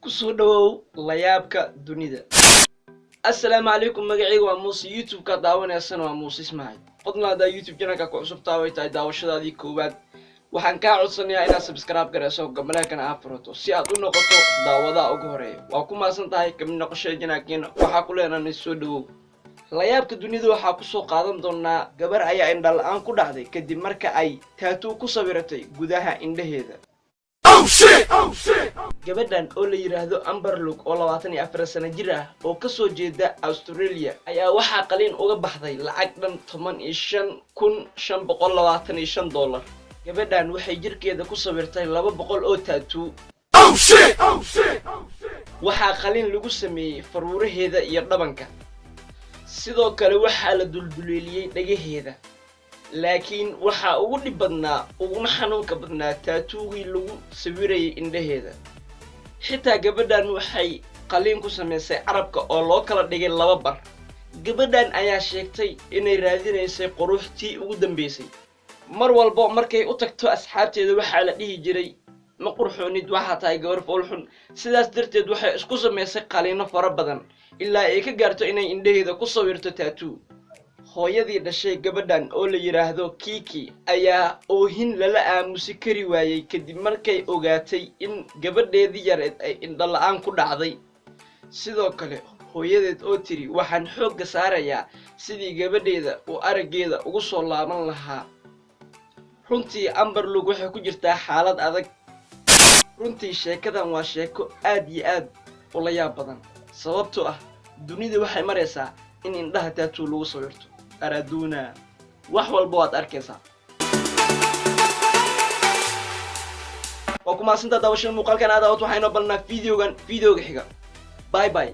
Kusoo dhawow Layaabka Dunida. Assalaamu calaykum. Magacayga waa Muuse, YouTube-ka daawanaysana waa Muuse Ismaciil. Fadlan, haddaa YouTube channelka ku cusubtaa, way tahay daawashadaadii koowaad, waxaan kaa codsanayaa inaad subscribe garayso, gambaleelkana aad furato si aad u noqoto daawadaha ugu horeeya. Waa ku mahadsan tahay kamid noqoshada channelkeena. Waxaa ku leenahay soo dhawow. Layaabka Dunida waxaa kusoo qaadan doonaa gabar ayaa indhala-aan ku dhacday kadib marka ay tattoo ku sawiratay gudaha indhaheeda. Gabadhan oo la yidhaahdo Amber Luke oo 24 sano jir ah oo kasoo jeeda Australia ayaa waxaa qaliin uga baxday lacag dhan $15,525. Gabadhan waxay jirkeeda ku sawirtay 200 oo tattoo. Waxaa qaliin lagu sameeyey faruuraheeda iyo dhabanka. Sidoo kale waxaa la dulduleeliyey dhagaheeda, laakiin waxaa ugu dhib badnaa uguna xanuunka badnaa tattoogii lagu sawirayay indhaheeda. Xitaa gabadhan waxay qaliin ku samaysay carabka oo loo kala dhigay laba bar. Gabadhan ayaa sheegtay inay raadinaysay quruxtii ugu dambaysay. Mar walbo markay u tagto asxaabteeda, waxaa la dhihi jiray: "Ma qurxoonid, waxaa tahay gabar foolxun." Sidaas darteed waxay isku samaysay qaliino fara badan ilaa ay ka gaarto inay indhaheeda ku sawirto tattoo. Hooyadii dhashay gabadhan oo la yidhaahdo Kiki ayaa oohin lala aamusi kari waayey kadib markay ogaatay in gabadheedii yareed ay indhala-aan ku dhacday. Sidoo kale hooyadeed oo tiri: "Waxaan xoogga saarayaa sidii gabadheeda uu araggeeda ugu soo laaban lahaa." Runtii Amber Luke waxay ku jirtaa xaalad adag. Runtii sheekadan waa sheeko aad iyo aad ula yaab badan, sababtoo ah dunida waxay maraysaa in indhaha tattoo lagu sawirto. Araduuna wax walba waad arkaysaa. Waa ku mahadsantaa daawashada muuqaalkan aad daawat. Waxaynu balnaa videogan videoga xiga. Bye bye.